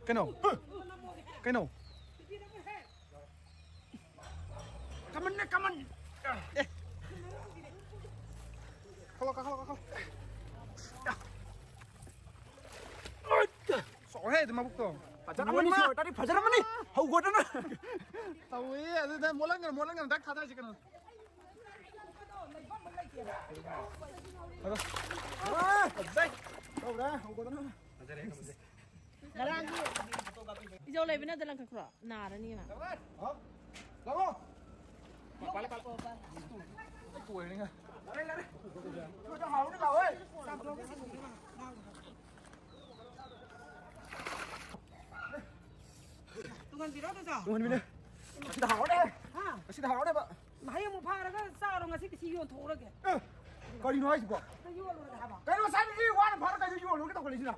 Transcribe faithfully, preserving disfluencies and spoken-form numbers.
ꯀꯩꯅꯣ? ꯀꯩꯅꯣ? ꯀꯃꯟꯅꯦ, ꯀꯃꯟ꯫ ꯑꯦ꯫ ꯀꯥꯈꯠꯂꯣ, ꯀꯥꯈꯠꯂꯣ, ꯀꯥꯈꯠꯂꯣ꯫ ꯁꯣꯛꯑꯦꯍꯦ, ꯑꯗꯨ ꯃꯕꯨꯛꯇꯣ꯫ ꯐꯖꯔꯝꯃꯅꯤ, ꯏꯃꯥ! ꯁꯤ ꯑꯣꯏꯇꯥꯔꯗꯤ ꯐꯖꯔꯝꯃꯅꯤ꯫ ꯍꯧꯒꯠꯇꯅ꯫ ꯇꯧꯋꯦ, ꯑꯗꯨꯗ ꯃꯣꯠꯍꯟꯒꯅꯨ, ꯃꯣꯠꯍꯟꯒꯅꯨ, ꯗꯥꯛ ꯊꯥꯗꯔꯁꯤ ꯀꯩꯅꯣ꯫ ꯐꯖꯩ꯫ ꯇꯧꯔꯦ, ꯍꯧꯒꯠꯇꯅ꯫ ꯏꯖꯧ ꯂꯩꯕꯅ ꯑꯗ ꯂꯪꯈꯠꯈ꯭ꯔꯣ, ꯅꯥꯔꯅꯤ ꯃꯥ꯫ ꯂꯥꯛꯑꯣ꯫ ꯂꯥꯛꯑꯣ꯫ ꯂꯥꯛꯑꯣ꯫ ꯇꯨꯡꯍꯟꯕꯤꯔꯣ ꯑꯗꯨꯁꯨ? ꯇꯨꯡꯍꯟꯕꯤꯅꯦ꯫ ꯍꯥ? ꯉꯁꯤꯗꯤ ꯍꯥꯎꯔꯦꯕ꯫ ꯃꯍꯩ ꯑꯃꯨꯛ ꯐꯥꯔꯒ ꯆꯥꯔꯣ, ꯉꯁꯤꯗꯤ ꯁꯤ ꯌꯣꯟꯊꯣꯛꯎꯔꯒꯦ꯫ ꯑꯦ, ꯀꯔꯤꯅꯣ ꯍꯥꯏꯁꯤꯕꯣ? ꯌꯣꯜꯂꯨꯔꯒꯦ ꯍꯥꯏꯕ꯫ ꯀꯩꯅꯣ ꯉꯁꯥꯏꯗꯒꯤ ꯋꯥꯅ ꯐꯥꯔ ꯀꯩꯗ ꯌꯣꯜꯂꯨꯔꯒꯦ ꯇꯧꯈꯠꯂꯛꯏꯁꯤꯅ?